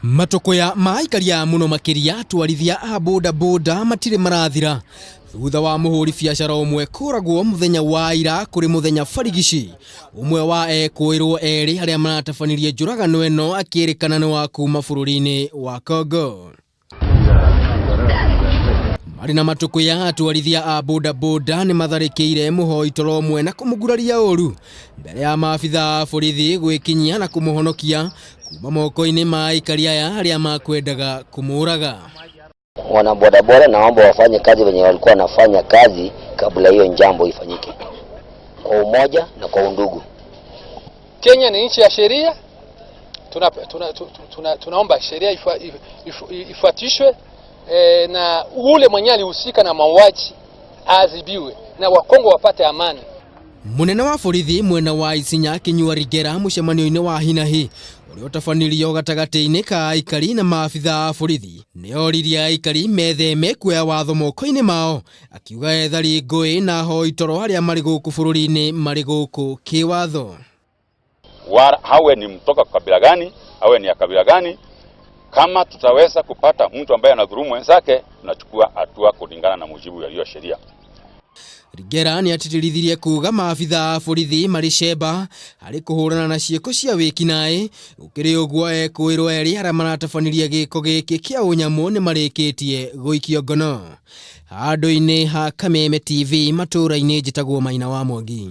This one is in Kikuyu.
Matũkũya ma aikaria mũno makĩria atwarithia a boda boda matirĩ marathira thutha wa mũhũri biacara ũmwe kũragwo mũthenya wa ira kũrĩ mũthenya barigici. Ũmwe wa ekũĩrwo erĩ arĩa maratabanirie njũragano ĩno akĩrĩkana nĩ wa kuma bũrũri-inĩ wa Congo. Marĩ na matũkũya atwarithia a boda boda nĩ matharĩkĩire mũhoi toro ũmwe na kũmũguraria ũru mbere ya maabitha a borithi gwĩkinyia na kũmũhonokia kuma moko-inĩ ma aikari aya arĩa makwendaga kũmũraga. Wana bodaboda naomba wafanye kazi venye walikuwa wanafanya kazi kabla hiyo jambo ifanyike, kwa umoja na kwa undugu. Kenya ni nchi ya sheria. Tuna, tuna, tuna, tunaomba sheria ifuatishwe na ule mwenye alihusika na mauaji aadhibiwe na Wakongo wapate amani. Munene wa borithi mwena wa Isinya Kinyua Rigera mũcemanio-inĩ wa hinahi ũrĩa ũtabanirio gatagatĩ-inĩ ka aikari na maabitha a borithi nĩ oririe aikari metheme kuoya watho moko-inĩ mao, akiuga ethari ngũĩ na ahoi toro arĩa marĩ gũkũ bũrũri-inĩ marĩ gũkũ kĩwatho. Awe ni mtoka kabila gani, awe ni ya kabila gani, kama tutaweza kupata mtu ambaye anadhulumu wenzake, tunachukua hatua kulingana na mujibu ya hiyo sheria. Rigera nĩ atĩtĩrithirie kuga maabitha a borithi marĩ cemba harĩ kũhũrana na ciĩko cia wĩkinaĩ. Gũkĩrĩ ũguo, ekũĩrwo erĩ arĩa maratabanirie gĩko gĩkĩ kĩa ũnyamũ nĩ marĩkĩtie gũikio ngono. Handũ-inĩ ha Kameme TV matũũra-inĩ, njĩtagwo Maina wa Mwangi.